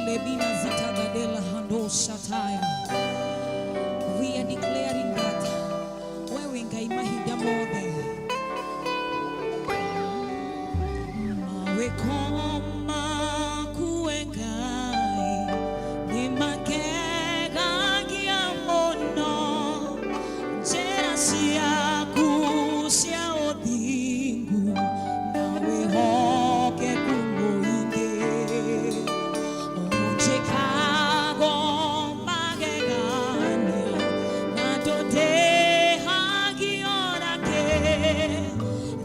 Lebina zitagadela hando shataya. We are declaring that wewe Ngai mahinda mothe mawĩko maku we Ngai nĩ magegagia mũno, njĩra ciaku cia ũthingu na wĩhokeku mũingĩ ũnjĩkago magegania na ndũndĩhagio nakĩ,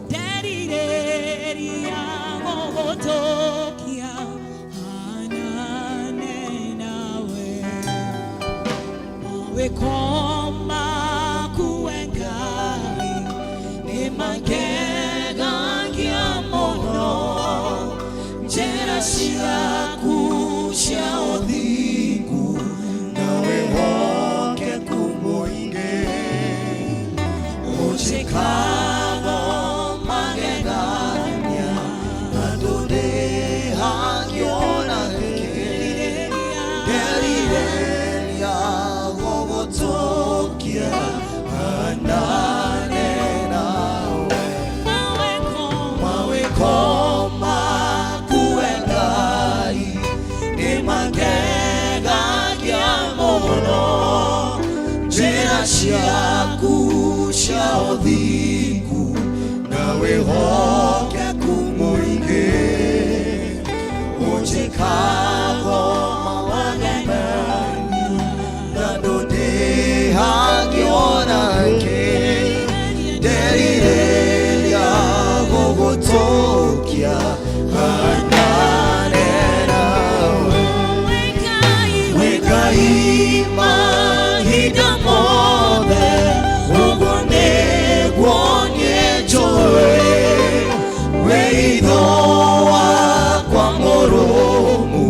nderirĩria gũgũtũkia hanane nawe. Mawĩko maku we Ngai nĩ magegagia mũno, njĩra ciaku cia ũthingu na wĩhokeku mũingĩ ũnjĩkago magegania na ndũndĩhagio nakĩ, nderirĩria gũgũtũkia hanane nawe. Mawĩko Mawĩko maku we Ngai nĩ magegagia mũno, njĩra ciaku cia ũthingu na wĩhokeku mũingĩ ũnjĩkago magegania na ndũndĩhagio nakĩ, nderirĩria gũgũtũkia hanane nawe. We Ngai mahinda mothe, ũguo nĩguo niĩ njũĩ, wĩitho wakwa mũrũmu.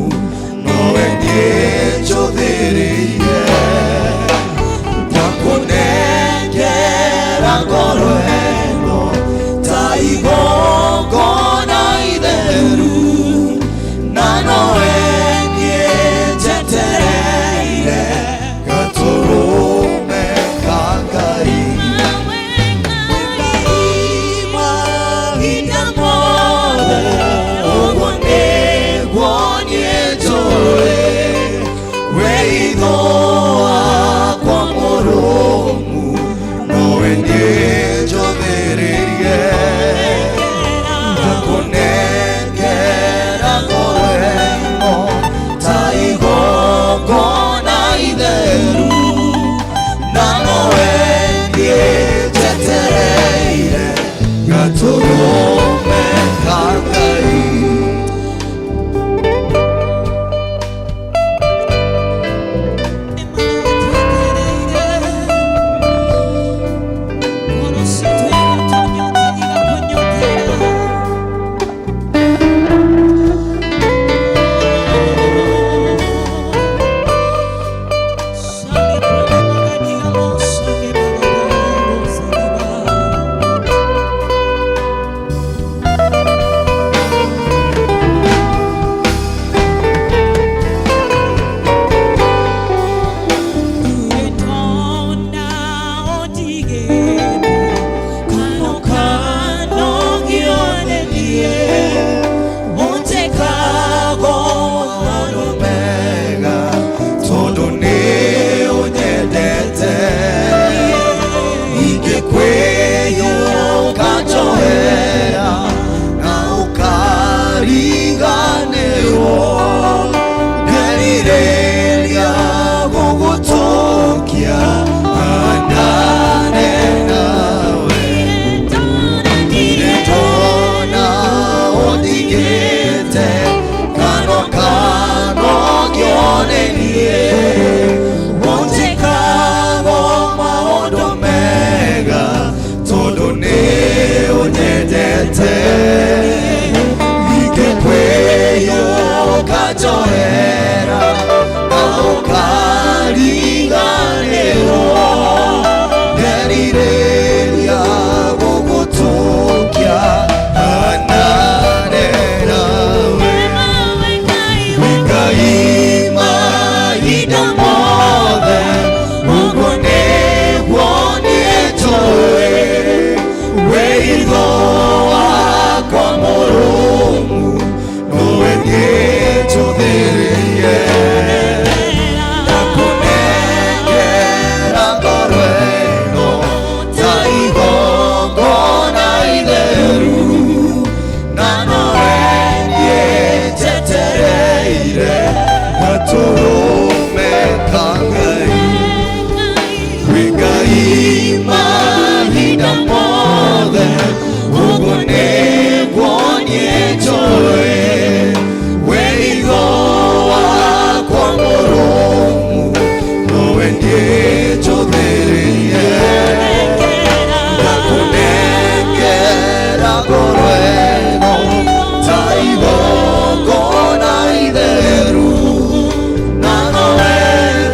Gatũrũme ka Ngai. Wĩ Ngai mahinda mothe, ũguo nĩguo niĩ njũĩ. Wĩigo wakwa mũrũmu, nowe niĩ njũthĩrĩirie. Ndakũnengera ngoro ĩno ta igongona itheru, na nowe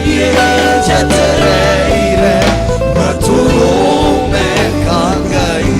niĩ njetereire. Gatũrũme ka Ngai.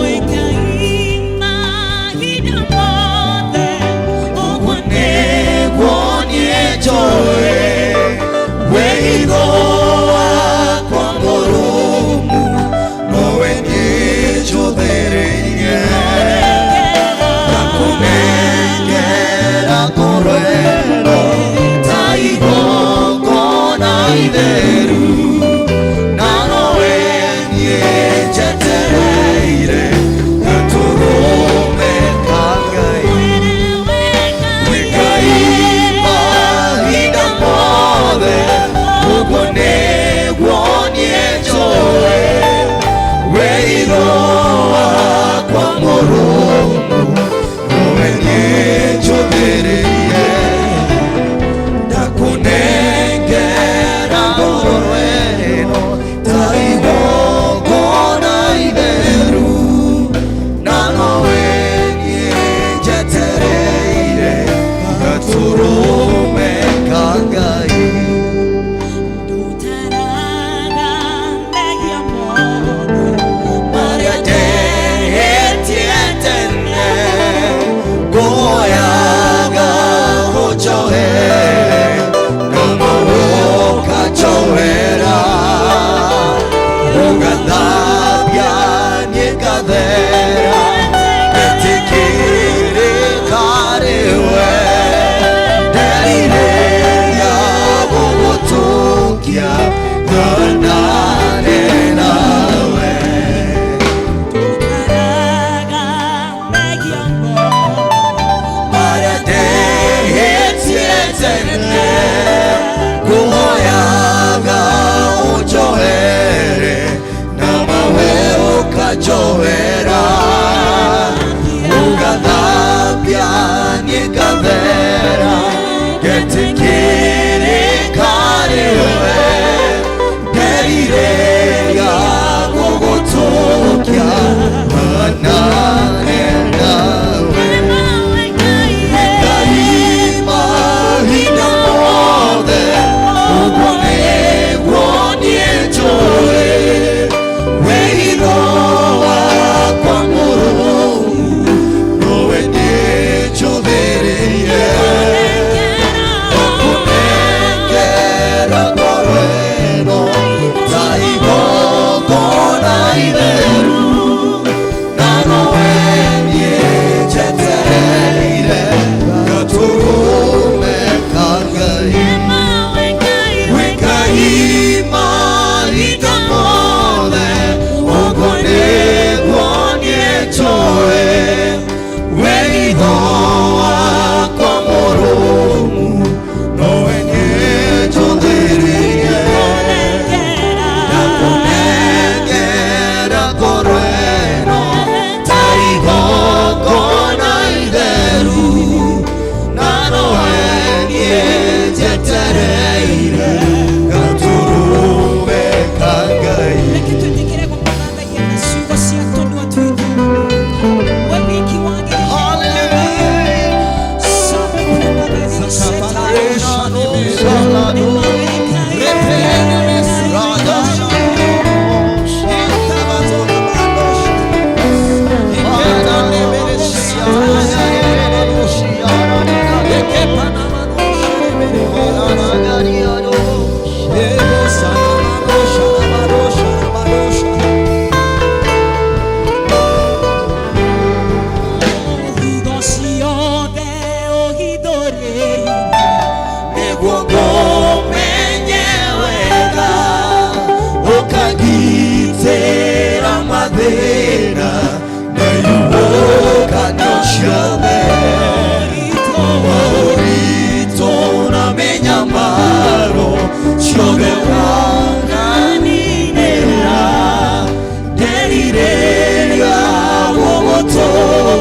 Wĩ Ngai mahinda mothe, ũguo Nĩguo niĩ njũĩ, wĩigo wakwa mũrũmu, nowe niĩ njũthĩrĩirie. Ndakũnengera ngoro ĩno ta igongona itheru, na nowe niĩ njetereire. Gatũrũme ka Ngai. Wĩ Ngai mahinda mothe, ũguo nĩguo niĩ njũĩ. Wĩigo wakwa mũrũmu, nowe niĩ njũthĩrĩirie. Ndakũnengera ngoro ĩno ta igongona itheru, na nowe niĩ njetereire. Gatũrũme ka Ngai. Ndutaraga mehia mothe Marĩa ndehĩtie.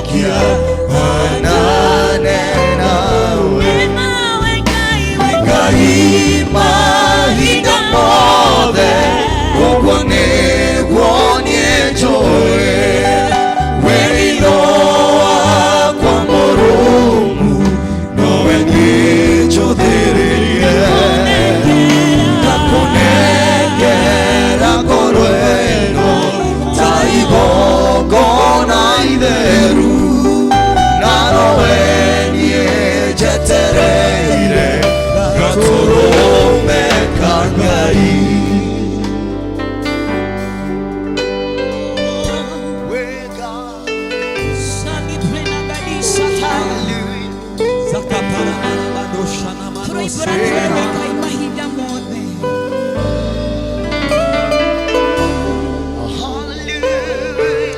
Kia